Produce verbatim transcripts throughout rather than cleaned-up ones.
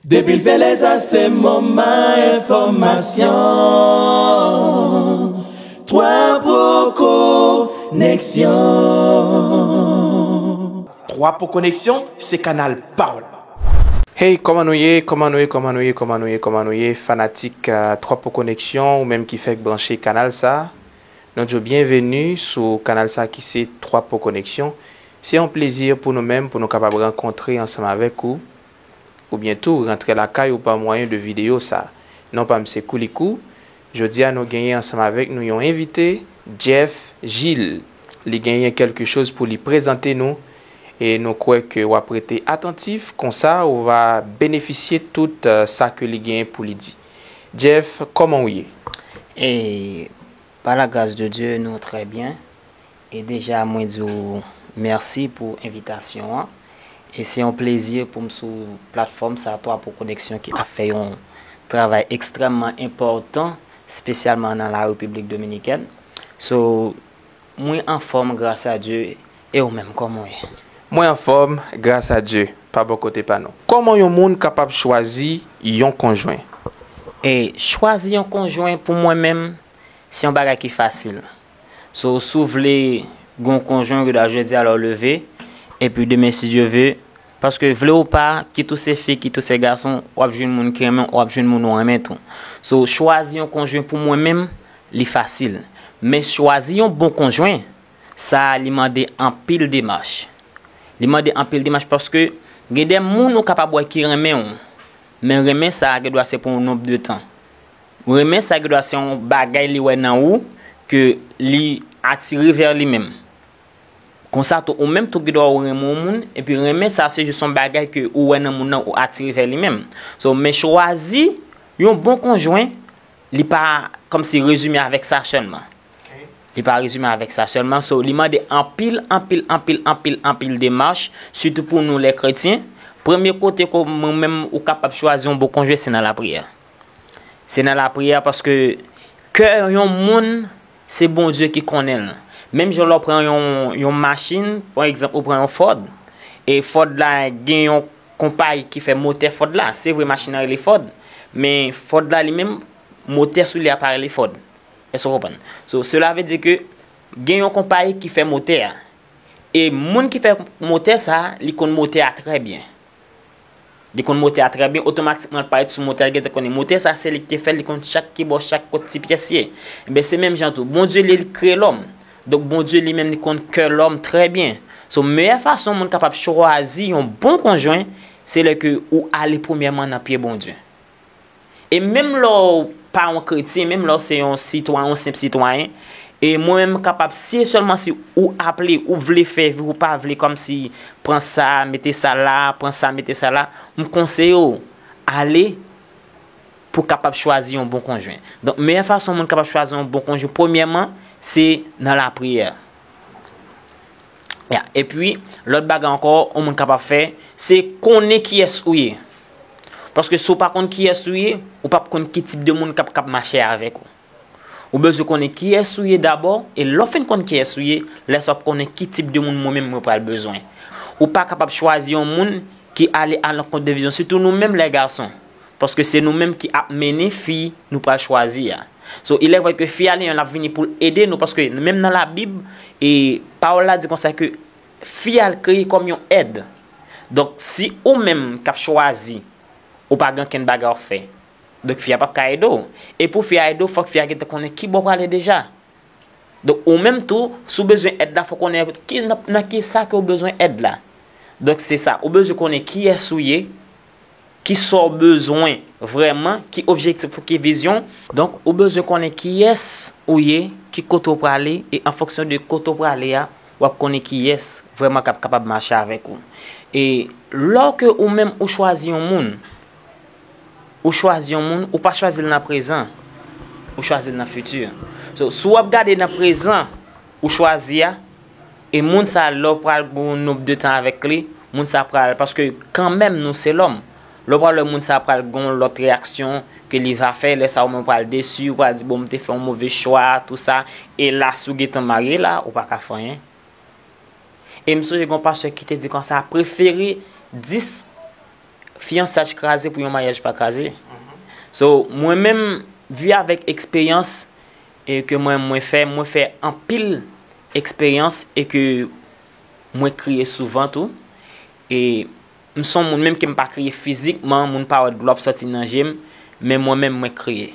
Depi l fè lè sa se moman enfòmasyon. Twa Poko Koneksyon. Twa Poko Koneksyon se kanal pa w la. Hey, kòman nou ye? Kòman nou ye? Kòman nou ye? Kòman nou ye? Kòman nou ye? Fanatik uh, Twa Poko Koneksyon, ou menm ki fèk branche kanal sa, nou di w byenveni sou kanal sa ki se Twa Poko Koneksyon. Se yon plezi pou nou menm pou nou kapab rankontre ansanm avèk ou oubyen tou rantre lakay ou pa mwayen de videyo sa. Non pa m se Koulikou. Jodi a nou genyen ansanm avèk nou yon envite, Jeff Gilles. Li genyen kèlke choz pou li prezante nou e nou kwè ke w ap rete atantif, konsa ou va benefisye tout uh, sa ke li genyen pou li di. Jeff, kòman w ye? E pa la gras de Dye, nou trè byen. E deja mwen di w mèsi pou envitasyon an. E se yon plezi pou m sou platfòm sa Twa Poko Koneksyon ki ap fè yon travay ekstrèmman enpòtan, espesyalman nan la Repiblik Dominikèn. So, mwen anfòm gras a Dye. E ou menm, kòman w ye? Mwen anfòm gras a Dye, pa bò kote pa nou. Kòman yon moun kapab chwazi yon konjwen? E chwazi yon konjwen pou mwen menm, se yon bagay ki fasil. So, si w vle gen yon konjwen, ou dwa jodi a lè w leve, epi demen si Dye ve, paske vle ou pa, kit ou se fi, kit ou se gason, w ap jwenn moun ki renmen w, w ap jwenn moun ou renmen tou. So, chwazi yon konjwen pou mwen menm, li fasil. Men chwazi yon bon konjwen, sa a li mande anpil demach. Li mande anpil demach paske gen de moun ou kapab wè ki renmen w, men renmen sa a gen dwa se pou yon nonb de tan. Renmen sa a gen dwa se yon bagay li wè nan ou ke li atire vè li menm. Konsa tou, ou menm tou gen dwa ou renmen yon moun, epi renmen sa a se jis yon bagay ke ou wè nan moun nan ou atire vè li menm. So, men chwazi yon bon konjwen, li pa kòmsi rezime avèk sa sèlman. Li pa rezime avèk sa sèlman. So, li mande anpil, anpil, anpil, anpil, anpil demach, sitou pou nou lè kretyen. Premye kote ke mwen menm ou kapab chwazi yon bon konjwen, se nan lapriyè. Se nan lapriyè paske kè yon moun, se Bondye ki konnen l. Menm jan lè w pran yon, yon machin, pa egzanp, ou pran yon Ford, e Ford la gen yon konpayi ki fè motè Ford la. Se vre, machin nan rele Ford, men Ford la li menm, motè sou li a pa rele Ford. Èske w konprann? So, cela veut dire ke gen yon konpayi ki fè motè a. E moun ki fè motè sa a, li konn motè a trè byen. Li konn motè a trè byen, otomatikman l parèt sou motè a, li gentan konnen motè sa a, se li ki te fè l, li konn chak kibò, chak kot ti pyès ye. Enben, se menm jan tou. Bondye li, li kreye lòm. Donk, Bondye li menm, li konn kè lòm trè byen. So, meyè fason moun kapab chwazi yon bon konjwen, se lè ke ou ale premyèman nan pye Bondye. E menm lè w pa yon kretyen, menm lè w se yon sitwayen, yon senp sitwayen, e mwen menm m kapab, si e sèlman si ou aple, ou vle fè vi, ou pa vle kòmsi pran sa, mete sa la, pran sa, mete sa la, m konseye w ale pou w kapab chwazi yon bon konjwen. Donk, meyè fason moun kapab chwazi yon bon konjwen, premyèman, se nan lapriyè. Ya, epi, lòt bagay ankò, yon moun kapab fè, se konnen kiyès ou ye. Paske si w pa konn kiyès ou ye, ou p ap konn ki tip de moun k ap, k ap mache avèk ou. Ou bezwen konnen kiyès ou ye dabò, e lè w fin konn kiyès ou ye, lè sa w ap konnen ki tip de moun mwen menm mwen pral bezwen. Ou pa kapab chwazi yon moun ki ale alankont de vizyon, sitou nou menm lè gason. Paske se nou menm ki ap mennen fi nou pral chwazi a. So, il est vrai ke fi a li menm l ap vini pou l ede nou, paske menm nan Labib, e pawòl la di konsa ke fi a l kreye kòm yon èd. Donk, si ou menm k ap chwazi, ou pa gen okenn bagay w ap fè. Donk, fi a p ap ka ede w. E pou fi a ede w, fòk fi a gentan konnen ki bò w prale deja. Donk, ou menm tou, si w bezwen èd la, fòk w konnen ki, nan, nan ki sa ke w bezwen èd la. Donk, se sa, ou bezwen konnen kiyès ou ye, ki sa w bezwen vrèman, ki objektif ou, ki vizyon. Donk, ou bezwen konnen kiyès ou ye, ki kote w prale, e an fonksyon de kote w prale a, w ap konnen kiyès vrèman k ap kapab mache avèk ou. E lè ke ou menm ou chwazi yon moun, ou chwazi yon moun, ou pa chwazi l nan prezan, ou chwazi l nan fiti. So, si w ap gade nan prezan ou chwazi a, e moun sa a, lè w pral gen yon nonb de tan avèk li, moun sa a pral, paske kanmenm nou se lòm. Lè w pral wè moun sa a pral gen yon lòt reyaksyon ke li va fè, lè sa a ou menm ou pral desi, ou pral di, bon, m te fè yon move chwa, tou sa, e la, si w gentan marye la, ou pa ka fè anyen. E m sonje gen yon pastè ki te di konsa, prefere dis fiyansaj kraze pou yon maryaj pa kraze. So, mwen menm, vi avèk eksperyans e ke mwen, mwen fè, mwen fè anpil eksperyans e ke mwen kriye souvan tou. E m se yon moun, menm ke m pa kriye fizikman, moun pa wè dlo ap sòti nan je m, men mwen menm, mwen kriye.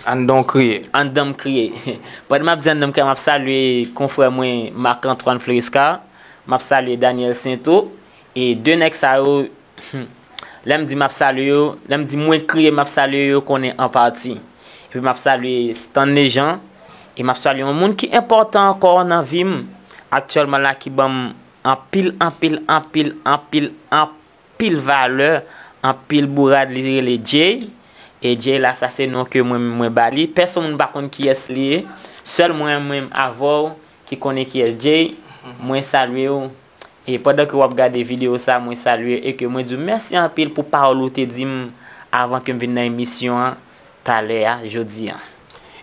Anndan w kriye. Anndan m kriye. Pandan m ap di anndan m kriye, m ap salye konfrè mwen Marc Antoine Fleuriscar, m ap salye Daniel Saintot, e de nèg sa yo, lè m di m ap salye yo, lè m di mwen kriye, m ap salye yo, konnen an pati. Epi m ap salye Stanley Jean, e m ap salye yon moun ki enpòtan ankò nan vi m aktyèlman la, ki ban m anpil, anpil, anpil, anpil, anpil valè, anpil bourad, li rele Jay. E Jay la, sa se non ke mwen, mwen ba li. Pèsonn moun pa konn kiyès li ye. Sèl mwen, mwen avè w ki konnen kiyès Jay. Mwen salye w. E pandan ke w ap gade videyo sa, mwen salye e ke mwen di w mèsi anpil pou pawòl ou te di m avan ke m vin nan emisyon an talè a, jodi a.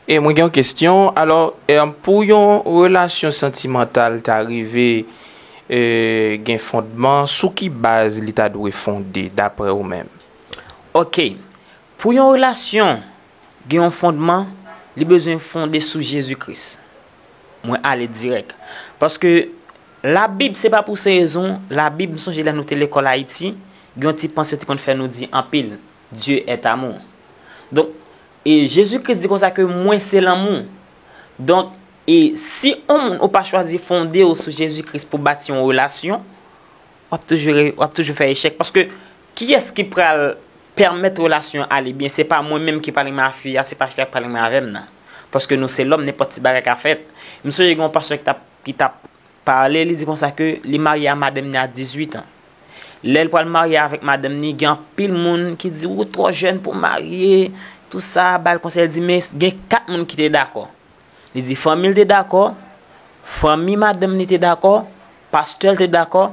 E mwen gen yon kesyon. Alò, e, pou yon relasyon santimantal ta rive e, gen fondman, sou ki baz li ta dwe fonde, dapre ou menm? Ok. Pou yon relasyon gen yon fondman, li bezwen fonde sou Jezi Kris. Mwen ale dirèk. Paske Labib, se pa pou se rezon, Labib, m sonje lè nou te lekòl Ayiti, gen yon ti panse yo te konn fè nou di anpil, Dieu est amour. Donk, e Jezi Kris di konsa ke mwen se lanmou. Donk, e si yon moun ou pa chwazi fonde w sou Jezi Kris pou bati yon relasyon, w ap toujou, w ap toujou fè echèk. Paske kiyès ki pral pèmèt relasyon an ale byen? Se pa mwen menm ki pral renmen a fi a, se pa fi a ki pral renmen avè m nan. Paske nou se lòm, nenpòt ti bagay ka fèt. M sonje gen yon pastè ki t ap, ki t ap pale, li di konsa ke li marye a madanm ni a dizuit an. Lè l pral marye avèk madanm ni, gen anpil moun ki di, ou twò jèn pou w marye, tou sa, ba l konsèy, li di, men gen kat moun ki te dakò. Li di, fanmi l te dakò, fanmi madanm ni te dakò, pastè l te dakò,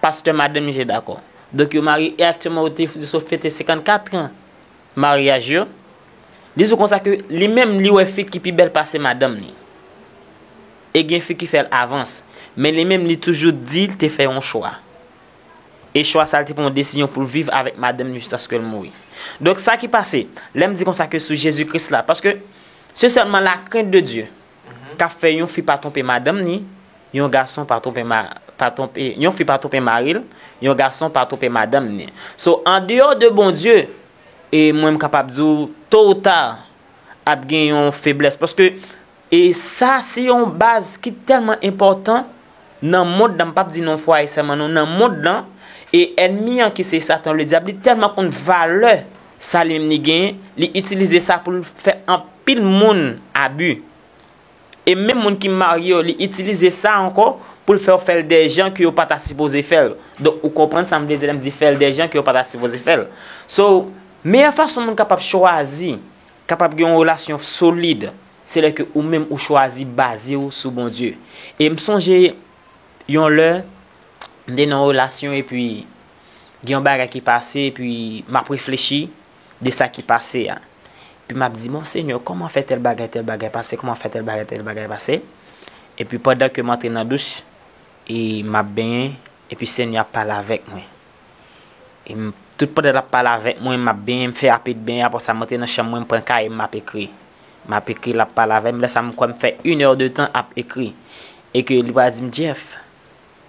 pastè madanm ni te dakò. Donk, yo marye e aktyèlman, yo te, yo sot fete senkannkat an maryaj yo. Li di konsa ke li menm, li wè fi ki pi bèl pase madanm ni. E gen fi ki fè l avans. Men li menm, li toujou di l te fè yon chwa. E chwa sa, l te pran yon desizyon pou l viv avèk madanm ni jiskaske l mouri. Donk, sa ki pase, lè m di konsa ke sou Jezi Kris la, paske se sèlman la crainte de Dieu k ap fè yon fi pa twonpe madanm ni, yon gason pa twonpe ma-, pa twonpe, yon fi pa twonpe mari l, yon gason pa twonpe madanm ni. So, andeyò de Bondye, e mwen m kapab di w, to ou ta, ap gen yon feblès. Paske, e sa se yon baz ki tèlman enpòtan nan mond lan, m p ap di nan fwaye sèlman non, nan mond lan, e ènmi an ki se Satan Ledyab, li tèlman konn valè sa li menm li genyen, li itilize sa pou l fè anpil moun abi. E menm moun ki marye yo, li itilize sa ankò pou l fè yo fè l de jan ke yo pa ta sipoze fè l. Donk, ou konprann sa m vle di lè m di fè l de jan ke yo pa ta sipoze fè l. So, meyè fason moun kapab chwazi, kapab gen yon relasyon solid, se lè ke ou menm ou chwazi baze w sou Bondye. E m sonje yon lè, m te nan yon relasyon epi gen yon bagay ki pase, epi m ap reflechi de sa ki pase a. Epi m ap di, bon, Senyè, kòman fè tèl bagay, tèl bagay pase, kòman fè tèl bagay, tèl bagay pase? Epi pandan ke m antre nan douch, e m ap benyen, epi Senyè ap pale avèk mwen. E m, tout pandan l ap pale avèk mwen, m ap benyen, m fè rapid benyen, apre sa m antre nan chanm mwen, m pran kaye m, m ap ekri. M ap ekri, l ap pale avè m, lè sa m kwè m fè inè de tan ap ekri. E ke li pral di m, Jeff,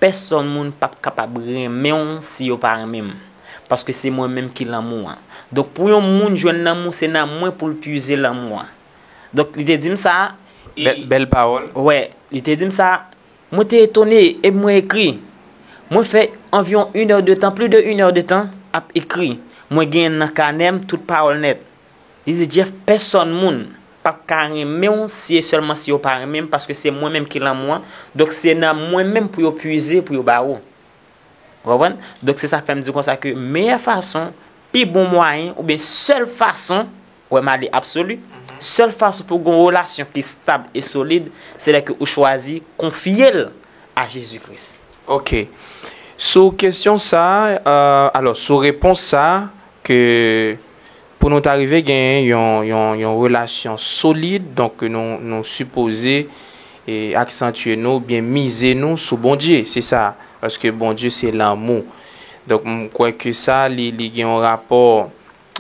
pèsonn moun p ap kapab renmen w si yo pa renmen m. Paske se mwen menm ki lanmou an. Donk pou yon moun jwenn lanmou, se nan mwen pou l pwize lanmou an. Donk li te di m sa, e Bèl, bèl pawòl. Wè, li te di m sa, mwen te etone e mwen ekri. Mwen fè anviwon inè de tan, plis de inè de tan ap ekri. Mwen genyen nan kanè m tout pawòl nèt. Li di, Jeff, pèsonn moun p ap ka renmen w si e sèlman si yo pa renmen m, paske se mwen menm ki lanmou an. Donk se nan mwen menm pou yo pwize, pou yo ba ou. Ou konprann? Donk se sa k fè m di konsa ke meyè fason, pi bon mwayen, oubyen sèl fason, wè m ale absoli, sèl fason pou gon relasyon ki stab e solid, se lè ke ou chwazi konfye l a Jezi Kris. Ok. Sou kesyon sa, euh, alò, sou repons sa, ke pou nou ta rive genyen yon, yon, yon relasyon solid, donk nou, nou sipoze e aksantye nou, oubyen mize nou sou Bondye, se sa, paske Bondye se lanmou. Donk, m kwè ke sa, li, li gen yon rapò,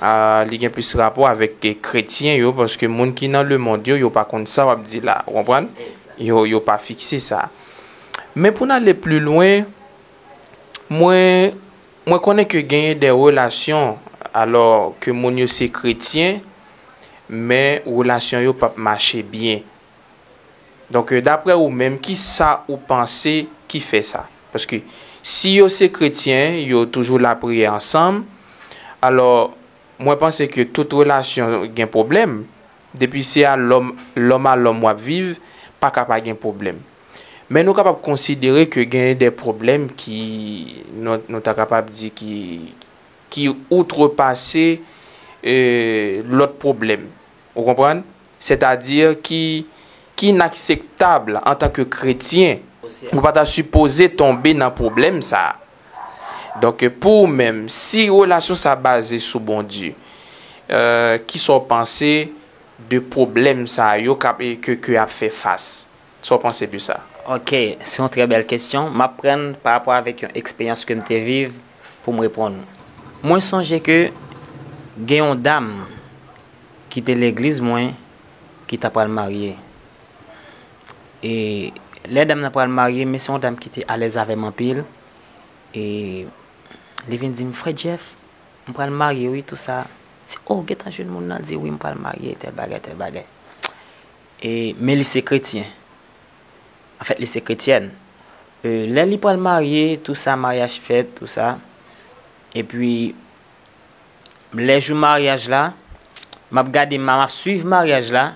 a, li gen plis rapò avèk, e, kretyen yo, paske moun ki nan lemonn yo, yo pa konn sa w ap di la, ou konprann? Yo, yo pa fikse sa. Men pou n ale pli lwen, mwen, mwen konnen ke genyen de relasyon, alò ke moun yo se kretyen, men relasyon yo p ap mache byen. Donk, e, daprè ou menm, ki sa ou panse ki fè sa? Paske si yo se kretyen, yo toujou lapriyè ansanm, alò, mwen panse ke tout relasyon gen pwoblèm. Depi se a lòm, lòm a lòm w ap viv, pa ka pa gen pwoblèm. Men nou kapab konsidere ke genyen de pwoblèm ki, nou, nou ta kapab di ki, ki outrepase, e, lòt pwoblèm. Ou konprann? Sètadi ki, ki inakseptab antanke kretyen. Ou pa ta sipoze tonbe nan pwoblèm sa a. Donk, pou ou menm, si relasyon sa a baze sou Bondye, e, kisa w panse de pwoblèm sa yo k ap, e, ke, ke y ap fè fas? Sa w panse de sa? Ok, se yon trè bèl kesyon. M ap pran pa rapò avèk yon eksperyans ke m te viv pou m reponn ou. Mwen sonje ke gen yon dam ki te legliz mwen ki ta pral marye. E lè dam nan pral marye, men se yon dam ki te alèz avè m anpil. E li vin di m, "Frè Jeff, m pral marye wi, tou sa." M di, "Oh, gentan jwenn moun nan di wi, m pral marye, tèl bagay, tèl bagay." E, men li se kretyen. Anfèt, li se kretyèn. E, lè li pral marye, tou sa, maryaj fèt, tou sa. Epi, lè jou maryaj la, m ap gade, m ap swiv maryaj la.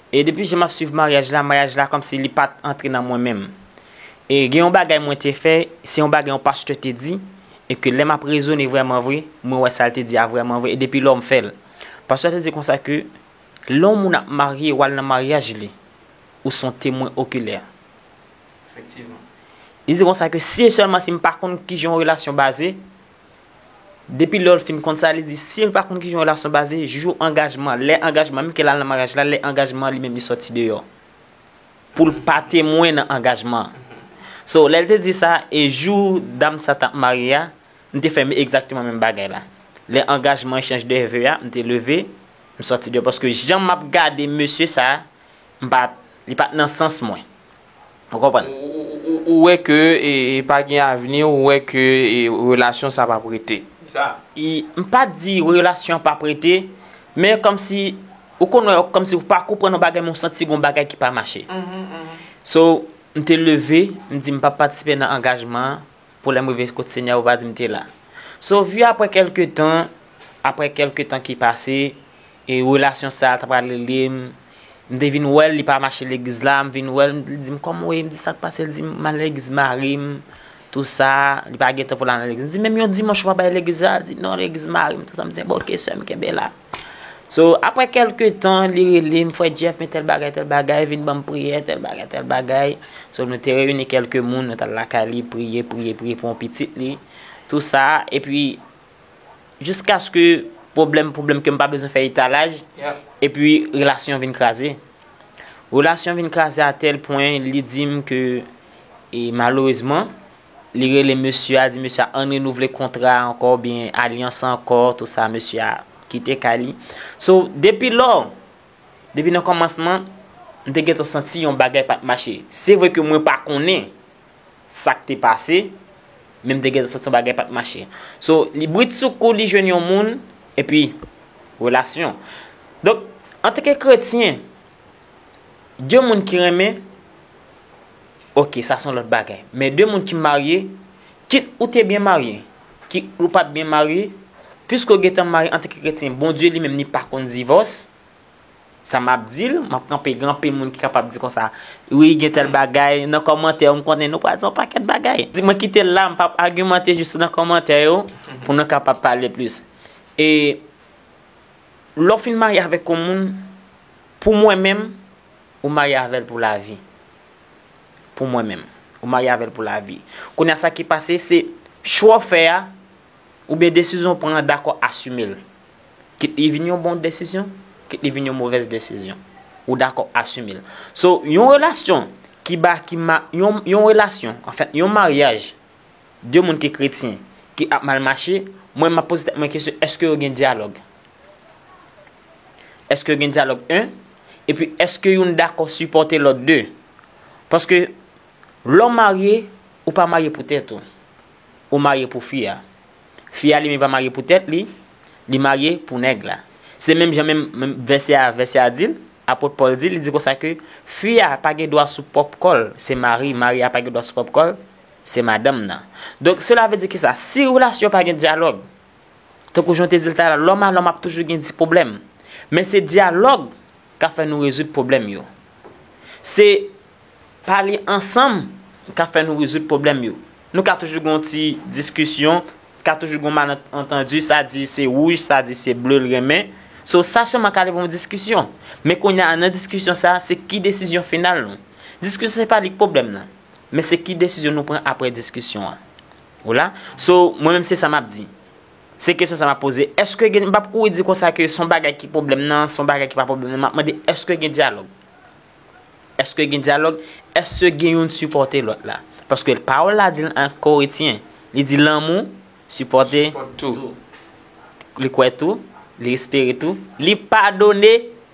E depi jan m ap swiv maryaj la, maryaj la kòmsi li pa t antre nan mwen menm. E gen yon bagay mwen te fè, se yon bagay yon pastè te di, e ke lè m ap rezone vrèman vre, mwen wè sa l te di a vrèman vre, e depi lò m fè l. Pastè te di konsa ke lè yon moun ap marye, w al nan maryaj li, ou se yon temwen okilè. Efektivman. Li di konsa ke si e sèlman si m pa konn kijan yon relasyon baze, depi lè l fin konn sa, li di, si l pa konn kijan yon relasyon baze, jou angajman, lè angajman, menm ke l al nan maryaj la, lè angajman, li menm li sòti deyò. Pou l pa temwen nan angajman an. So, lè l te di sa, e jou dam sa t ap marye a, m te fè egzakteman menm bagay la. Lè angajman, echanj de ve a, m te leve, m sòti deyò. Paske jan m ap gade mesye sa a, m pa, li pa t nan sans mwen. Ou konprann? Ou, ou, ou, ou wè ke, e, e, pa gen avni, ou wè ke, e, relasyon sa p ap rete. Sa. E, m pa di relasyon p ap rete, men kòmsi, ou konn wè, kòmsi ou pa konprann yon bagay, men ou santi gon bagay ki pa mache. So, m te leve, m di m p ap patisipe nan angajman an, pou lè m rive kot Senyè a, ou va di m te la. So, vi apre kèlke tan, apre kèlke tan ki pase, e relasyon sa a t ap rele m, m te vin wè l, li pa mache legliz la, m vin wè l, li di m, "Kòman w ye?" M di, "Sa k pase?" Li di m, "M al legliz mari m, tou sa, li pa gen tan pou l al nan legliz." M di, "Menm yon dimanch ou pa bay legliz la?" Li di, "Non, legliz mari m, tou sa." M di, "Bon, ok, sè m, kenbe la." So, apre kèlke tan, li rele m, "Frè Jeff, men tèl bagay, tèl bagay, vin ban m priyè, tèl bagay, tèl bagay." So, nou te reyini kèlke moun, nou t al lakay li, priye, priye, priye pou yon pitit li, tou sa. Epi, jiskaske pwoblèm, pwoblèm ke m pa bezwen fè etalaj, epi relasyon vin kraze. Relasyon vin kraze a tèl pwen, li di m ke, e, malerezman, li rele mesye a, di mesye a, "Ann renouvle kontra a ankò, oubyen alyans ankò, tou sa," mesye a kite kay li. So, depi lò, depi nan kòmansman, m te gentan santi yon bagay pa t mache. Se vre ke mwen pa konnen sa k te pase, men m te gentan santi yon bagay pa t mache. So, li britsoukou, li jwenn yon moun, epi relasyon. Donk, antanke kretyen, de moun ki renmen, ok, sa se yon lòt bagay. Men de moun ki marye, kit ou te byen marye, kit ou pa t byen marye, piske w gentan marye antanke kretyen, Bondye li menm li pa konn divòs. Sa m ap di l, m ap kanpe, gen anpil moun ki kapab di konsa, "Wi, gen tèl bagay," nan kòmantè yo, m konnen nou pral di yon pakèt bagay. Di mwen kite l la, m p ap agimante jis nan kòmantè yo, pou nou kapab pale plis. E lè w fin marye avèk yon moun, pou mwen menm, ou marye avè l pou lavi. Pou mwen menm, ou marye avè l pou lavi. Kounye a sa ki pase, se chwa w fè a, oubyen desizyon w pran an, dakò asime l. Kit li vin yon bon desizyon, kit li vin yon movèz desizyon. Ou dakò asime l. So, yon relasyon ki ba, ki ma, yon, yon relasyon, anfèt, yon maryaj, de moun ki kretyen, ki ap mal mache, mwen m ap poze tèt mwen kesyon, èske yo gen dyalòg? Èske yo gen dyalòg, en? Epi, èske youn dakò sipòte lòt, de? Paske lè w marye, ou pa marye pou tèt ou. Ou marye pou fi a. Fi a li menm pa marye pou tèt li, li marye pou nèg la. Se menm jan menm, menm vèsè a, vèsè a di l, apot Pòl di l, li di konsa ke fi a pa gen dwa sou pwòp kò l, se mari, mari a pa gen dwa sou pwòp kò l, se madanm nan. Donk, sela vle di kisa? Si relasyon pa gen dyalòg, tankou jan w te di l talè, lòm a lòm ap toujou gen di pwoblèm. Men se dyalòg k ap fè nou rezoud pwoblèm yo. Se pale ansanm k ap fè nou rezoud pwoblèm yo. Nou ka toujou gen yon ti diskisyon, ka toujou gen yon malantandi, sa di se wouj, sa di se ble l renmen. So, sa sèlman ka leve yon diskisyon. Men kounye a, nan diskisyon sa, se ki desizyon final nou? Diskisyon se pa li k pwoblèm nan. Men se ki desizyon nou pran apre diskisyon an. Ou la? So, mwen menm se sa m ap di. Se kesyon sa m ap poze. Èske gen, m p ap kouri di konsa ke se yon bagay ki pwoblèm nan, se yon bagay ki pa pwoblèm nan. M ap mande, èske gen dyalòg? Èske gen dyalòg? Èske gen youn sipòte lòt la? Paske pawòl la di l an Korentyen, li di lanmou sipòte tou. Li kwè tou, li espere tou, li padone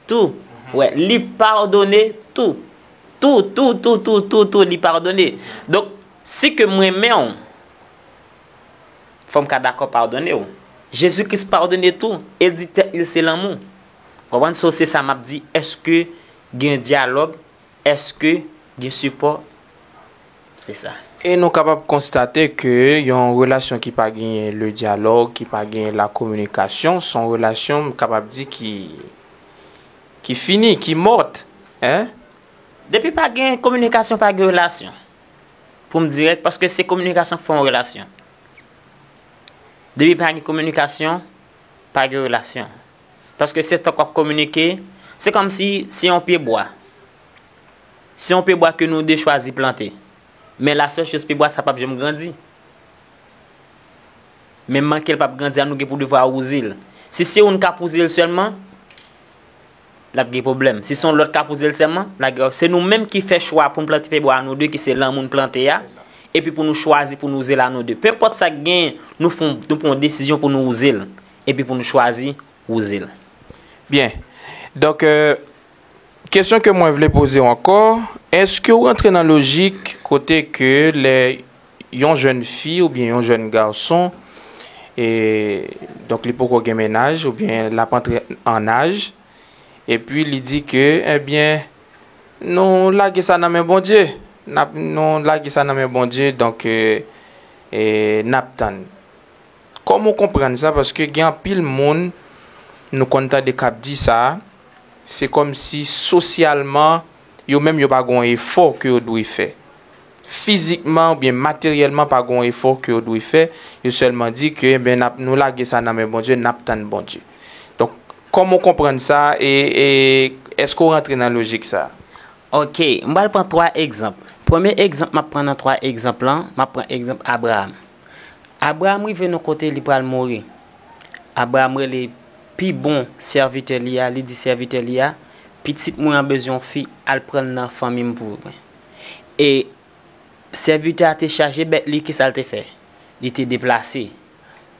tou. Wè, li padone tou. Tou, tou, tou, tou, tou, tou, li padone. Donk, si ke m renmen w, fò m ka dakò padone w. Jezi Kris padone tou, e l di tèt li se lanmou. Konprann? So, se sa m ap di, èske gen dyalòg? Èske gen sipò? Se sa. E nou kapab konstate ke yon relasyon ki pa genyen le dyalòg, ki pa genyen la kominikasyon, se yon relasyon, m kapab di, ki, ki fini, ki mòt, en? Depi pa gen kominikasyon, pa gen relasyon. Pou m dirèk, paske se kominikasyon k fè yon relasyon. Depi pa gen kominikasyon, pa gen relasyon. Paske se tank w ap kominike, se kòmsi se yon pye bwa. Se yon pye bwa ke nou de chwazi plante. Men la sèl choz, pye bwa sa p ap janm grandi. Men manke l p ap grandi a, nou gen pou devwa wouze l. Si se youn k ap wouze l sèlman, l ap gen pwoblèm. Si se yon lòt k ap wouze l sèlman, l ap gen, se nou menm ki fè chwa pou n plante pye bwa a nou de, ki se lanmou n plante a, epi pou nou chwazi pou nou wouze l a nou de. Penpòt sa k genyen, nou fè, nou pran yon desizyon pou nou wouze l, epi pou nou chwazi wouze l. Byen. Donk, euh, kesyon ke mwen vle poze w ankò, èske w rantre nan lojik kote ke lè yon jèn fi oubyen yon jèn gason, e, donk li poko gen mennaj oubyen l ap antre an aj, epi li di ke, ebyen, nou lage sa nan men Bondye. N ap, nou lage sa nan men Bondye, donk, e, e, n ap tann. Kòman w konprann sa? Paske gen anpil moun nou konn tande k ap di sa, se kòmsi sosyalman, yo menm yo pa gen yon efò ke yo dwe fè. Fizikman oubyen materyèlman, pa gen yon efò ke yo dwe fè. Yo sèlman di ke, ben, n ap, nou lage sa nan men Bondye, n ap tann Bondye. Donk, kòman w konprann sa e, e èske w rantre nan lojik sa? Ok, m pral pran twa egzanp. Premye egzanp m ap pran nan twa egzanp lan, m ap pran egzanp Abraram. Abraram rive nan kote li pral mouri. Abraram rele pi bon sèvitè li a, li di sèvitè li a, pitit mwen an bezwen yon fi, al pran l nan fanmi m pou mwen. E sèvitè a te chaje bèt li, kisa l te fè? Li te deplase.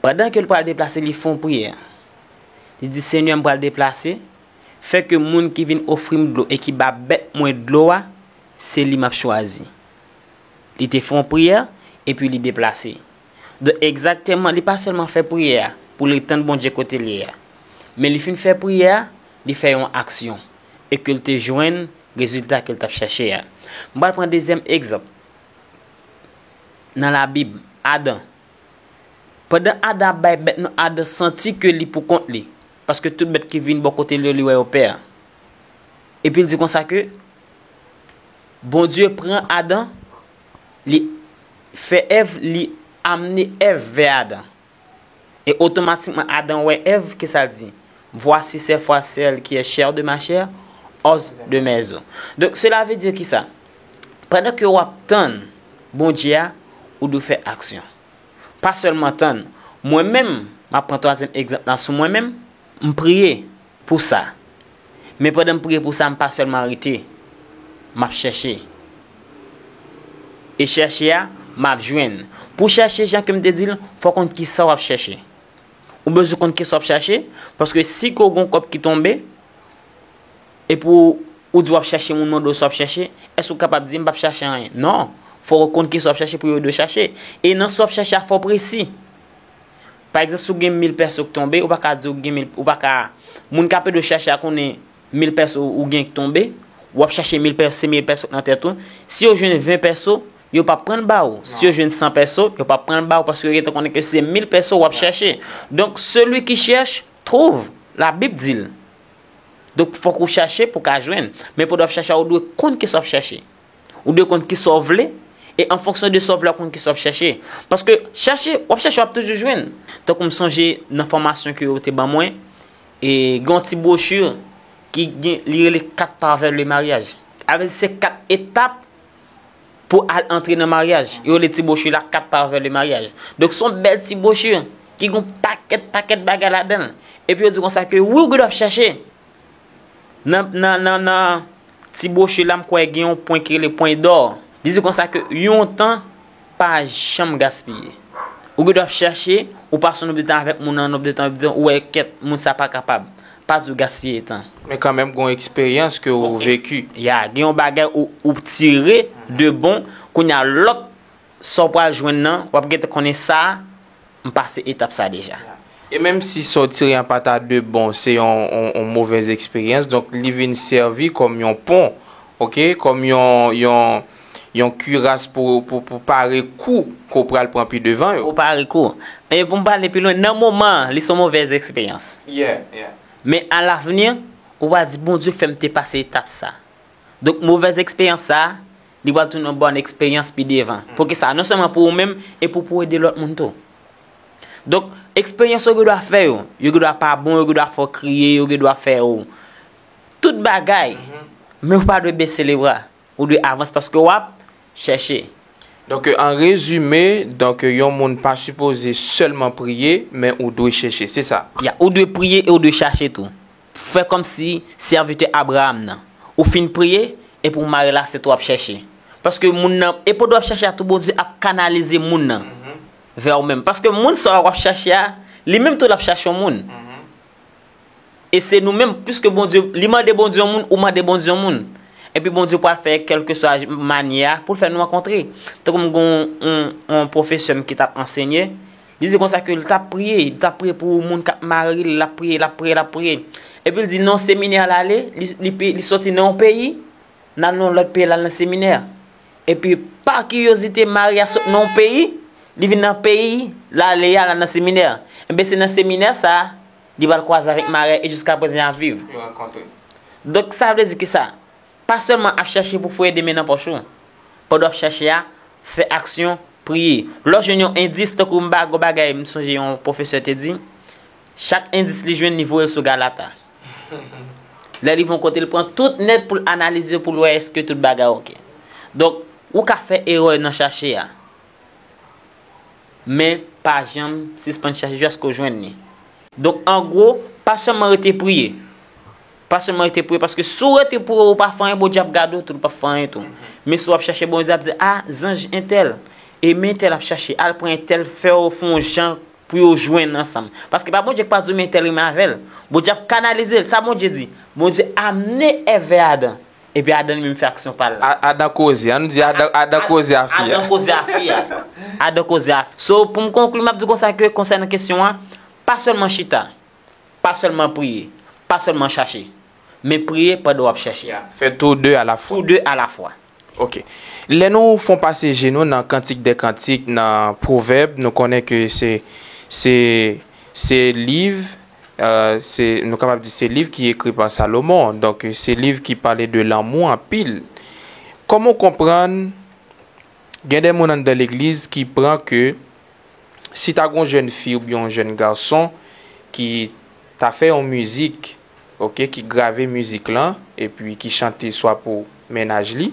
Pandan ke l pral deplase, li fè yon priyè. Li di, Senyè, m pral deplase, fè ke moun ki vin ofri m dlo e ki ba bèt mwen dlo a, se li m ap chwazi. Li te fè yon priyè, epi li deplase. Donk, egzakteman, li pa sèlman fè priyè a pou li tann Bondye kote li ye a. Men li fin fè priyè a, li fè yon aksyon. E ke l te jwenn rezilta ke l t ap chèche a. M pral pran dezyèm egzanp. Nan Labib, Adan. Pandan Adan ap bay bèt nan, Adan santi ke li pou kont li. Paske tout bèt ki vin bò kote li yo, li wè yo pè. Epi l di konsa ke Bondye pran Adan, li fè Èv, li amne Èv vè Adan. E otomatikman, Adan wè Èv, kisa l di? Voici cette fois celle qui est chair de ma chair, os de mes os. Donk, sela vle di kisa? Pandan ke w ap tann Bondye a, ou dwe fè aksyon. Pa sèlman tann. Mwen menm, m ap pran twazyèm egzanp la sou mwen menm, m priye pou sa. Men pandan m priye pou sa, m pa sèlman rete. M ap chèche. E chèche a, m ap jwenn. Pou chèche, jan ke m te di l, fò w konn kisa w ap chèche. Ou bezwen konn kisa w ap chèche, paske si ke w gen yon kòb ki tonbe, epi w, ou di w ap chèche, moun mande w sa w ap chèche, èske w kapab di m p ap chèche anyen? Non. Fò w konn kisa w ap chèche pou yo ede w chèche. E nan sa w ap chèche a, fò w presi. Pa egzanp, si w gen mil pèso k tonbe, ou pa ka di w gen mil, ou pa ka, moun k ap ede w chèche a konnen mil pèso ou gen k tonbe, w ap chèche mil pèso, se mil pèso k nan tèt ou. Si yo jwenn ven pèso, yo p ap pran ba w. Si yo jwenn san pèso, yo p ap pran ba w paske yo gentan konnen ke se mil pèso w ap chèche. Donk, celui qui cherche, trouve. Labib di l. Donk, fòk ou chèche pou w ka jwenn. Men pandan w ap chèche a, ou dwe konn kisa w ap chèche. Ou dwe konn kisa w vle, e an fonksyon de sa w vle, w ap konn kisa w ap chèche. Paske chèche, w ap chèche, w ap toujou jwenn. Tankou m sonje nan fòmasyon ke yo te ban mwen, e gen yon ti bwochi ki gen, li rele Quatre pas vers le mariage. Sa vle di se kat etap pou al antre nan maryaj. Yo rele ti bwochi la Quatre pas vers le mariage. Donk, se yon bèl ti bwochi ki gen yon pakèt, pakèt bagay ladan l. Epi yo di konsa ke wi, ou gen dwa ap chèche. Nan, nan, nan, nan ti bwochi la, m kwè gen yon pwen ki rele pwen dò. Li di konsa ke yon tan pa janm gaspiye. Ou gen dwa ap chèche, ou pase yon nonb de tan avèk moun nan, nonb de tan, nonb de tan, ou wè kèt, moun sa pa kapab. Pa di w gaspiye tan. Men kanmenm, gen yon eksperyans ke ou veki. Ya, gen yon bagay ou, ou tire de bon, kounye a lòt sa w pral jwenn nan, w ap gentan konnen sa, m pase etap sa deja. E menm si sa w tire an pa ta de bon, se yon, yon, yon movèz eksperyans, donk li vin sèvi kòm yon pon, oke, kòm yon, yon, yon kiras pou, pou, pou pare kou ke w pral pran pi devan yo. Pou pare kou. E pou m pale pi lwen, nan moman an, li se yon movèz eksperyans. Yeah, yeah. Men alavni, ou va di, Bondye fè m te pase etap sa. Donk, movèz eksperyans sa a, li pral tounen yon bòn eksperyans pi devan. Poukisa? Non sèlman pou ou menm, e pou, pou ede lòt moun tou. Donk, eksperyans yo gen dwa fè yo, yo gen dwa pa bon, yo gen dwa fè w kriye, yo gen dwa fè w tout bagay, men ou pa dwe bese lebra. Ou dwe avanse paske w ap chèche. Donk, an rezime, donk, yon moun pa sipoze sèlman priye, men ou dwe chèche, se sa? Ya, ou dwe priye e ou dwe chache tou. Fè kòmsi sèvitè Abraram nan. Ou fin priye, epi w mare lasyèt ou ap chèche. Paske moun nan, e pandan w ap chèche a tou, Bondye ap kanalize moun nan vè ou menm. Paske moun sa w ap chèche a, li menm tou l ap chèche yon moun. E se nou menm, piske Bondye, li mande Bondye yon moun, ou mande Bondye yon moun. Epi Bondye pral fè kèlkeswa manyè a pou l fè nou rankontre. Tankou m gen yon, yon, yon pwofesè m ki t ap ansenye, li di konsa ke l t ap priye, li t ap priye pou moun k ap mari l, l ap priye, l ap priye, l ap priye. Epi l di nan yon seminè l ale, li, li, li soti nan yon peyi, l al nan yon lòt peyi, l al nan seminè. Epi pa kiryozite, mari a sot nan yon peyi, li vin nan peyi l ale a, l al nan seminè. Enben se nan seminè sa a, li pral kwaze avèk mari a e jiskaprezan y ap viv. Yo rankontre. Donk sa vle di kisa? Pa sèlman ap chèche pou foure de men nan pòch ou. Pandan w ap chèche a, fè aksyon, priye. Lè w jwenn yon endis, tankou m ba, gon bagay, m sonje yon pwofesè te di, chak endis li jwenn, li voye l sou Galata. Lè li rive yon kote, li pran tout nèt pou l analize, pou l wè èske tout bagay oke. Donk, ou ka fè erè nan chache a. Men, pa janm sispann chache jiskaske w jwenn li. Donk, an gwo, pa sèlman rete priye. Pa sèlman rete priye, paske si w rete priye, ou pa fè anyen, Bondye ap gade w tou, li p ap fè anyen tou. Men si w ap chache, Bondye ap di, a, zanj entèl, e men entèl ap chache, al pran entèl, fè yo fè yon jan pou yo jwenn ansanm. Paske pa Bondye k pa di w men entèl renmen avè l. Bondye ap kanalize l. Sa Bondye di? Bondye amne Èv vè Adan. Epi Adan li menm fè aksyon pa l la. A- Adan koze, ann di Adan, Adan koze a fi a. Adan koze a fi a. Adan koze a fi. So, pou m konkli, m ap di konsa ke konsènan kesyon an, pa sèlman chita, pa sèlman priye, pa sèlman chache, men priye pandan w ap chèche. Ya, fè tou de alafwa. Tou de alafwa. Ok. Lè nou fon pase je nou nan Kantik dè Kantik, nan Pwovèb, nou konnen ke se, se, se liv, euh, se, nou kapab di se liv ki ekri pa Salomon. Donk, se liv ki pale de lanmou anpil. Kòman w konprann, gen de moun anndan legliz ki pran ke si ta gen yon jèn fi oubyen yon jèn gason ki ta fè yon mizik, oke, ki grave mizik lan, epi ki chante swa pou mennaj li,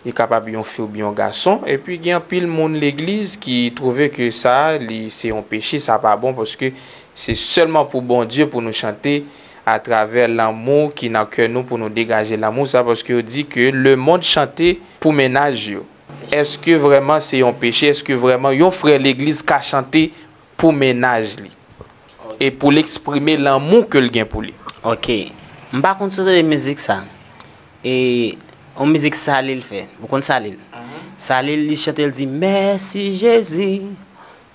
li kapab yon fi oubyen yon gason, epi gen anpil moun legliz ki twouve ke sa, li se yon peche, sa pa bon, paske se sèlman pou Bondye pou nou chante atravè lanmou ki nan kè nou, pou nou degaje lanmou sa, paske yo di ke lemonn chante pou mennaj yo. Èske vrèman se yon peche? Èske vrèman yon frè legliz ka chante pou mennaj li e pou l eksprime lanmou ke l gen pou li? Ok. M pa konn si w tande mizik sa. E yon mizik Salil fè. Ou konn Salil? Salil, li chante, l di, "Mèsi Jezi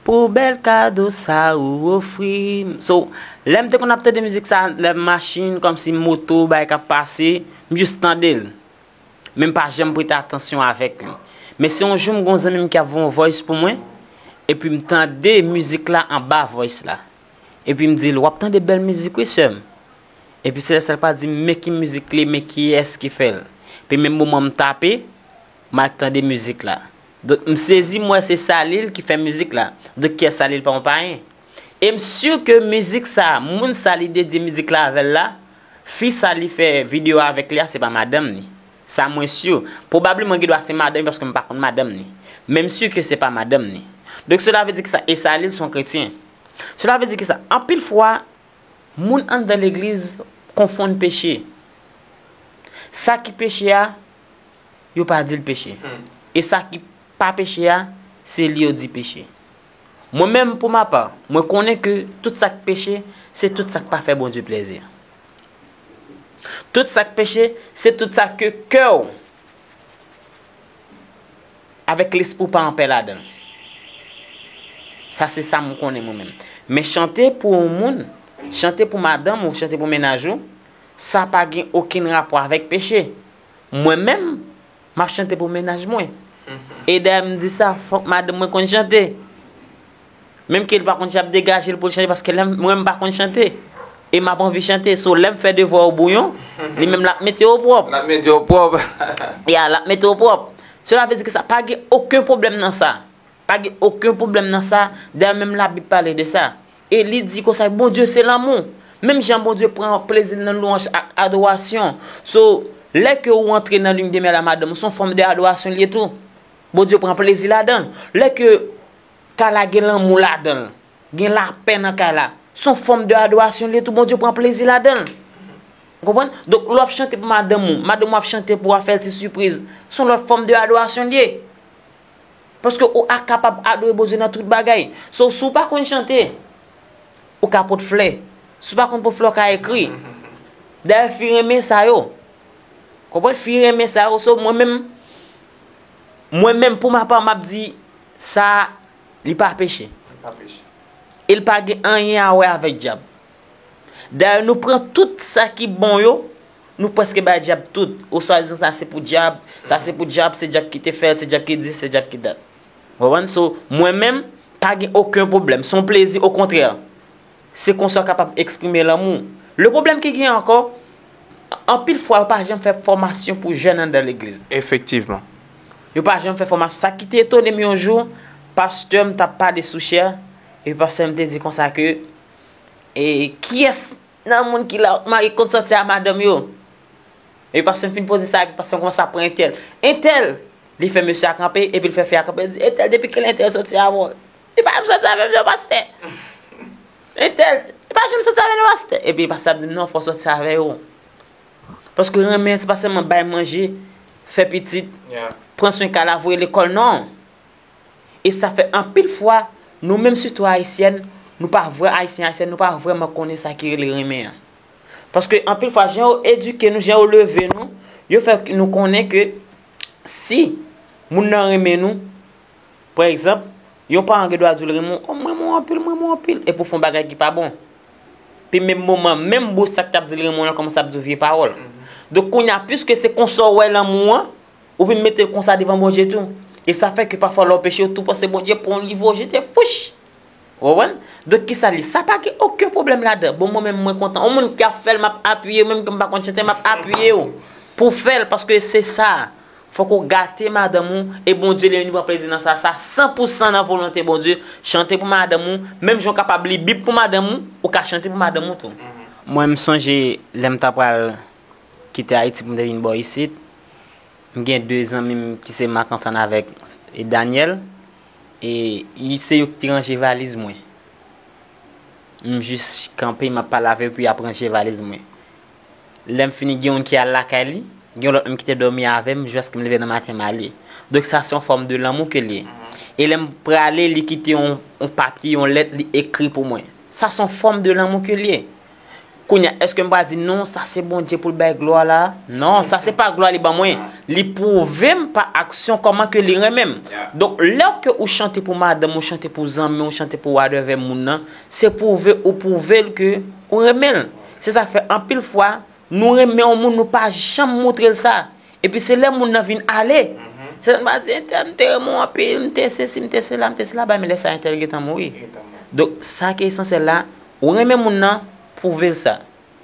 pou bèl kado sa ou ofri m." So, lè m te konn ap tande mizik sa, lè m machin, kòmsi moto, bagay k ap pase, m jis tande l. Men m pa janm prete atansyon avèk li. Men se yon jou m gen yon zanmi m ki ap voye yon voice pou mwen, epi m tande mizik la anba voice la. Epi m di l, "W ap tande bèl mizik wi, sè m." Epi se lè sa l pa di m men ki mizik li, men kiyès ki fè l. Epi menm moman m tape, m al tande mizik la. Donk, m sezi, m wè se Salil ki fè mizik la. Donk, kiyès Salil pa yon payen. E m si ke mizik sa, moun sa li dedye mizik la avè l la, fi sa li fè videyo avèk li a, se pa madanm li. Sa mwen si. Pwobableman, gen dwa se madanm li, paske m pa konn madanm li. Men m si ke se pa madanm li. Donk, sela vle di ki sa, e Salil se yon kretyen. Sela vle di ki sa, anpil fwa, moun anndan legliz konfonn peche. Sa ki peche a, yo pa di l peche. E sa ki pa peche a, se li yo di peche. Mwen menm, pou ma pa, mwen konnen ke tout sa k peche, se tout sa k pa fè Bondye plezi. Tout sa k peche, se tout sa ke kè w avèk lespri w pa anpè ladan l. Sa se sa m konnen mwen menm. Men chante pou yon moun, chante pou madanm ou, chante pou mennaj ou, sa pa gen okenn rapò avèk peche. Mwen menm, m ap chante pou mennaj mwen. E dayè m di sa, fòk madanm mwen konn chante. Menm ke l pa konn chante, degaje l pou l chante, paske lè m, mwen m pa konn chante. E m ap anvi chante. So, lè m fè devwa yo bouyon, li menm l ap mete yo pwòp. L ap mete yo pwòp. Ya, l ap mete yo pwòp. Sela vle di ke sa pa gen okenn pwoblèm nan sa. Pa gen okenn pwoblèm nan sa. Dayè, menm Labib pale de sa. E li di konsa, Bondye se lanmou. Menm jan Bondye pran plezi nan lwanj ak adorasyon. So, lè ke ou antre nan lune de miel a madanm ou, se yon fòm de adorasyon li ye tou. Bondye pran plezi ladan l. Lè ke kay la gen lanmou ladan l, gen lapè nan kay la, se yon fòm de adorasyon li ye tou, Bondye pran plezi ladan l. Ou konprann? Donk, lè w ap chante pou madanm ou, madanm ou ap chante pou w, ap fè l ti sipriz, se yon lòt fòm de adorasyon li ye. Paske ou a kapab adore Bondye nan tout bagay. So, si w pa konn chante, ou ka pot flè. Si w pa konn pot flè, w ka ekri. Dayè, fi renmen sa yo. Konprann? Fi renmen sa yo. So, mwen menm, mwen menm, pou ma pa, m ap di, sa, li pa peche. Li pa peche. E l pa gen anyen a wè avèk dyab. Dayè, nou pran tout sa ki bon yo, nou prèske bay dyab tout. Oswa di sa se pou dyab, sa se pou dyab, se dyab ki te fè l, se dyab ki di, se dyab ki dat. Ou konprann? So, mwen menm, pa gen okenn pwoblèm. Se yon plezi, okontrè. Se konsa w kapab eksprime lanmou. Le pwoblèm ki gen ankò, anpil fwa, yo pa janm fè fòmasyon pou jèn anndan legliz. Efektivman. Yo pa janm fè fòmasyon. Sa ki te etone m yon jou, pastè m t ap pale sou chè, epi pastè m te di konsa ke, e, kiyès nan moun ki la, mari konn sòti a madanm yo? Epi pastè m fin poze sa, epi pastè m kòmanse ap pran entèl. Entèl! Li fè mesye a kanpe, epi l fè fi a kanpe, li di, "Entèl, depi kilè entèl sòti avè w?" "Li pa janm sòti avè m non, pastè." "Entèl, li pa janm sòti avè nou, pastè." Epi pastè ap di m, "Non, fò w sòti avè yo." Paske renmen, se pa sèlman bay manje, fè pitit, pran swen kay la, voye lekòl, non. E sa fè anpil fwa, nou menm sitou ayisyèn, nou pa vrè, ayisyen, ayisyèn, nou pa vrèman konnen sa ki rele renmen an. Paske anpil fwa, jan yo edike nou, jan yo leve nou, yo fè nou konnen ke si moun nan renmen nou, pa egzanp, yon paran gen dwa di w l renmen w, "O, m renmen w anpil, m renmen w anpil," epi w fè yon bagay ki pa bon. Epi menm moman, menm bous sa k t ap di l renmen w lan kòmanse ap di w vye pawòl. Donk, kounye a, piske se konsa w wè lanmou an, ou vin mete l konsa devan Bondye tou. E sa fè ke pafwa lè w peche, ou tou panse Bondye pran yon liv ou jete, fouch! Ou konprann? Donk, kisa li? Sa pa gen okenn pwoblèm ladan. Bon, mwen menm, mwen kontan. Yon moun k ap fè l, m ap apiye w. Menm ke m pa konn chante, m ap apiye w pou w fè l, paske se sa. Fòk ou gate madanm ou, e Bondye li menm li pran plezi nan sa, sa san pou san nan volonte Bondye. Chante pou madanm ou, menm jan w kapab li Bib pou madanm ou, ou ka chante pou madanm ou tou. Mwen, m sonje lè m ta pral kite Ayiti pou m te vin bò isit, m gen de zanmi m ki se Marc Antoine avèk, e, Daniel, e, y-, se yo ki te ranje valiz mwen. M jis kanpe, m ap pale avè yo, epi y ap ranje valiz mwen. Lè m fini, gen youn ki al lakay li, Gen yon lòt moun ki te dòmi avè m, jiskaske m leve nan maten m ale. Donk, sa se yon fòm de lanmou ke l ye. E lè m prale, li kite yon, yon papye, yon lèt, li ekri pou mwen. Sa se yon fòm de lanmou ke l ye. Kounye a, èske m pral di, "Non, sa se Bondye pou l bay glwa la"? Non, sa se pa glwa li ban mwen. Li pwouve m pa aksyon kòman ke li renmen m. Donk, lè ke ou chante pou madanm, ou chante pou zanmi, ou chante pou whatever moun nan, se pwouve ou pwouve l ke ou renmen l. Se sa k fè anpil fwa, nou renmen yon moun, nou pa janm montre l sa. Epi se lè moun nan vin ale. Se lè n va di, "Entèl, m te renmen w anpil, m te sesi, m te sela, m te sela, bay, men lè sa entèl gentan mouri." Donk, sa ki esansyèl la, ou renmen moun nan, pwouve l sa.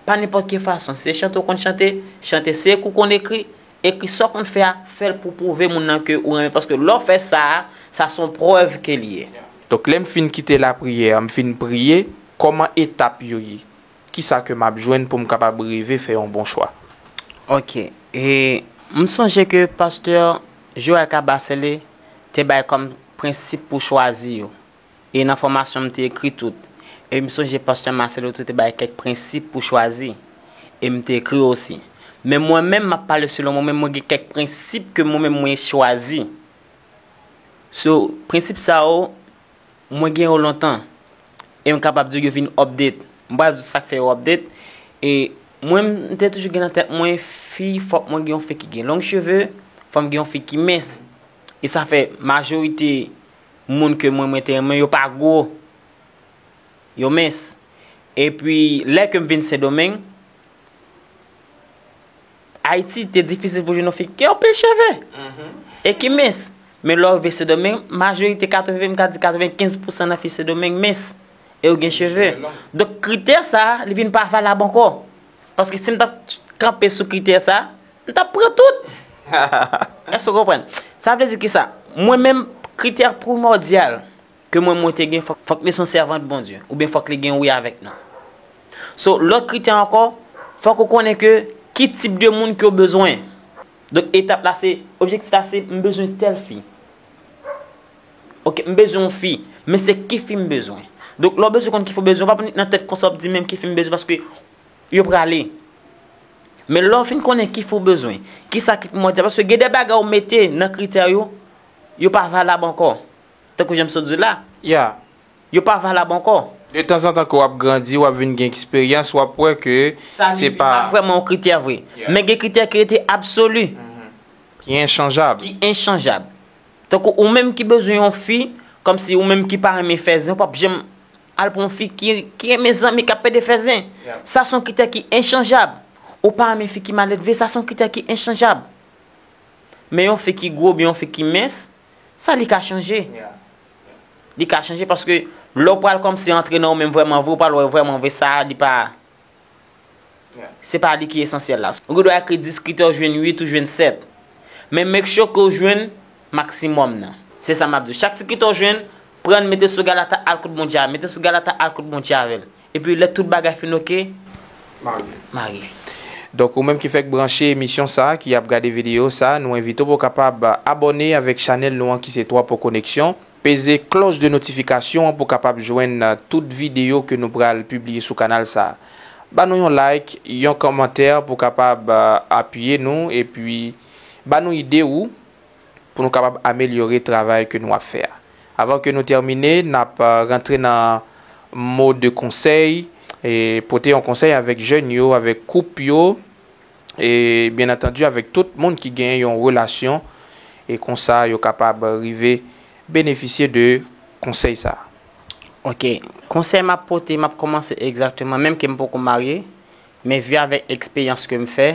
Pa nenpòt ki fason. Si se chante w konn chante, chante. Si ekri w konn ekri, ekri. Sa w konn fè a, fè l pou pwouve moun nan ke ou renmen. Paske lè w fè sa a, sa se yon prèv ke l ye. Donk, lè m fin kite lapriyè, m fin priye, kòman etap yo ye? Kisa ke m ap jwenn pou m kapab rive fè yon bon chwa? Oke. E m sonje ke pastè Joël Cabasele te bay kòm prensip pou chwazi yo. E nan fòmasyon m te ekri tout. E m sonje pastè Marcelo tou te bay kèk prensip pou chwazi. E m te ekri osi. Men mwen menm, m ap pale selon mwen menm, mwen gen kèk prensip ke mwen menm mwen chwazi. So, prensip sa yo, mwen gen yo lontan. E m kapab di yo vin update. M pral di w sa k fè yo update. E mwen, m te toujou gen nan tèt mwen, fi, fòk mwen gen yon fi ki gen long cheve, fòk m gen yon fi ki mens. E sa fè majorite moun ke mwen, mwen te renmen, yo pa gwo. Yo mens. Epi, lè ke m vin Sendomeng, Ayiti te difisil pou jwenn yon fi ki gen anpil cheve e ki mens. Men lè w rive Sendomeng, majorite katreven, m ka di katrevenkenz pousan nan fi Sendomeng mens e yo gen cheve. Donk, kritè sa a, li vin pa valab ankò. Paske si m t ap kanpe sou kritè sa a, m t ap pran tout. Èske w konprann? Sa vle di kisa? Mwen menm, kritè primòdyal ke mwen, mwen te gen, fòk, fòk li se yon sèvant Bondye, oubyen fòk li gen wi avèk non. So, lòt kritè ankò, fòk ou konnen ke ki tip de moun ke w bezwen. Donk, etap la se, objektif la se, m bezwen tèl fi. Oke, m bezwen yon fi, men se ki fi m bezwen. Donk, lè w bezwen konn ki fi w bezwen, w pa pou nan tèt konsa w ap di menm ki fi m bezwen, paske yo prale. Men lè w fin konnen ki fi w bezwen, kisa ki primòdyal, paske gen de bagay ou mete nan kritè yo, yo pa valab ankò. Tankou jan m sot di w la, yo pa valab ankò. De tanzantan ke w ap grandi, w ap vin gen eksperyans, w ap wè ke se pa vrèman yon kritè vre. Men gen kritè ki rete absoli, ki enchanjab. Ki enchanjab. Tankou ou menm ki bezwen yon fi, kòmsi ou menm ki pa renmen fè zen, ou p ap janm al pran yon fi ki, ki renmen zanmi k ap pede fè zen. Sa se yon kritè ki enchanjab. Ou pa renmen fi ki maledve, sa se yon kritè ki enchanjab. Men yon fi ki gwo oubyen yon fi ki mens, sa li ka chanje. Li ka chanje paske lè w pral kòmsi antre nan ou menm vrèman vre, ou pral wè vrèman vre sa a, li pa, se pa li ki esansyèl la. Ou gen dwa ekri dis kritè, ou jwenn uit, ou jwenn sèt. Men make sure ke w jwenn maksimòm nan. Se sa m ap di w. Chak ti kritè w jwenn, pran l, mete sou galata, al kot Bondye a, mete sou galata, al kot Bondye avè l. Epi lè tout bagay fin oke, marye. Donk, ou menm ki fèk branche emisyon sa a, ki ap gade videyo sa a, nou envite w pou w kapab abòne avèk chanèl nou an ki se Twa Po Koneksyon. Peze klòch de notifikasyon an pou w kapab jwenn, uh, tout videyo ke nou pral pibliye sou kanal sa a. Ba nou yon like, yon kòmantè pou w kapab, uh, apiye nou, epi ba nou ide ou pou nou kapab amelyore travay ke nou ap fè a. Avan ke nou tèmine, n ap, uh, rantre nan mo de konsèy, e pote yon konsèy avèk jèn yo, avèk koup yo, e byen antandi avèk tout moun ki gen yon relasyon, e konsa yo kapab rive benefisye de konsèy sa a. Oke, konsèy m ap pote, m ap kòmanse egzakteman, menm ke m poko marye, men vi avèk eksperyans ke m fè,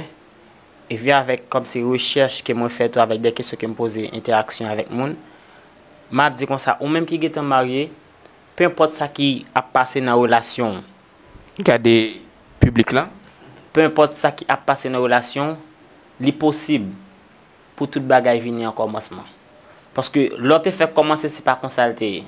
e vi avèk kòmsi rechèch ke mwen fè tou avèk de kesyon ke m poze, entèaksyon avèk moun, m ap di konsa, ou menm ki gentan marye, penpòt sa ki ap pase nan relasyon w, gade piblik lan. Penpòt sa ki ap pase nan relasyon, li posib pou tout bagay vini an kòmansman. Paske lè w te fèk kòmanse, se pa konsa l te ye.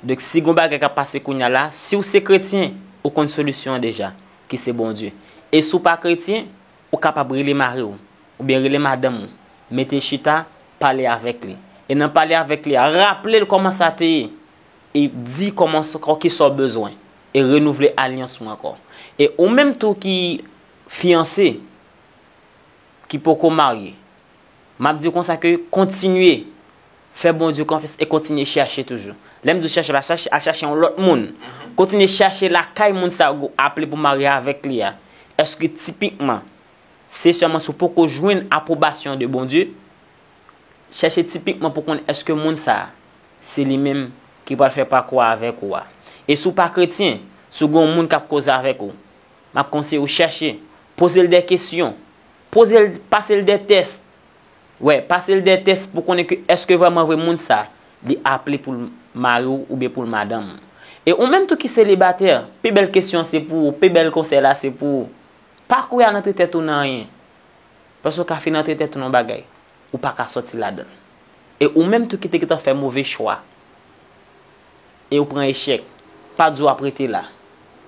Donk, si gon bagay k ap pase kounye a la, si w se kretyen, ou konn solisyon an deja, ki se Bondye. E si w pa kretyen, ou kapab rele mari w, oubyen rele madanm ou, mete chita, pale avèk li. E nan pale avèk li a, raple l kòman sa te ye, e di kòman sa, kisa w bezwen, e renouvle alyans ou ankò. E ou menm tou ki fiyanse, ki poko marye, m ap di w konsa ke kontinye fè Bondye konfyans e kontinye chèche toujou. Lè m di w chèche, pa chèche, al chèche yon lòt moun. Kontinye chèche lakay moun sa ou aple pou marye avèk li a. Èske tipikman, se sèlman si w poko jwenn apwobasyon de Bondye, chèche tipikman pou konn èske moun sa a, se li menm ki pral fè pakou a avèk ou a. E si w pa kretyen, si w gen yon moun k ap koze avèk ou, m ap konseye w chèche, poze l de kesyon, poze l, pase l de tès. Wè, pase l de tès pou konnen ke èske vrèman vre moun sa, li aple pou l mari w oubyen pou l madanm ou. E ou menm tou ki selibatè, pi bèl kesyon se pou ou, pi bèl konsèy la se pou ou. Pa kouri al antre tèt ou nan anyen. Paske w ka fin antre tèt ou nan yon bagay, ou pa ka sòti ladan l. E ou menm tou ki te gentan fè move chwa, e ou pran echèk, pa di w ap rete la.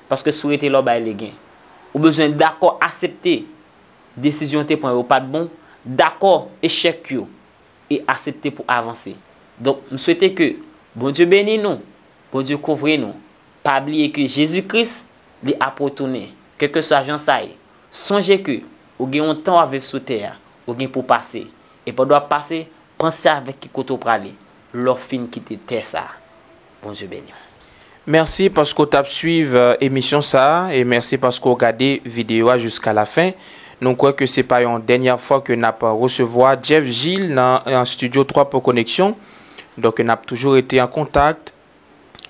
Paske si w rete la, w bay legen. Ou bezwen dakò aksepte desizyon w te pran yo pa t bon, dakò echèk yo, e aksepte pou avanse. Donk, m swete ke Bondye beni nou, Bondye kouvri nou. Pa bliye ke Jezi Kris, li ap retounen, kèlkeswa jan sa ye. Sonje ke ou gen yon tan w ap viv sou tè a, ou gen pou pase. E pandan w ap pase, panse avèk ki kote w prale lè w fin kite tè sa a. Bondye beni w. Mèsi paske w t ap swiv, euh, emisyon sa a, e mèsi paske w gade videyo a jiska lafen. Nou kwè ke se pa yon dènyè fwa ke n ap resevwa Jeff Gilles nan, nan estidyo twa Pwen Koneksyon. Donk, n ap toujou rete an kontak.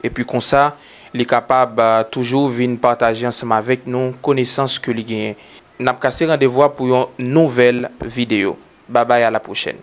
Epi konsa, li kapab, euh, toujou vin pataje ansanm avèk nou konesans ke li genyen. N ap kase randevou a pou yon nouvèl videyo. Babay, a la pwochèn.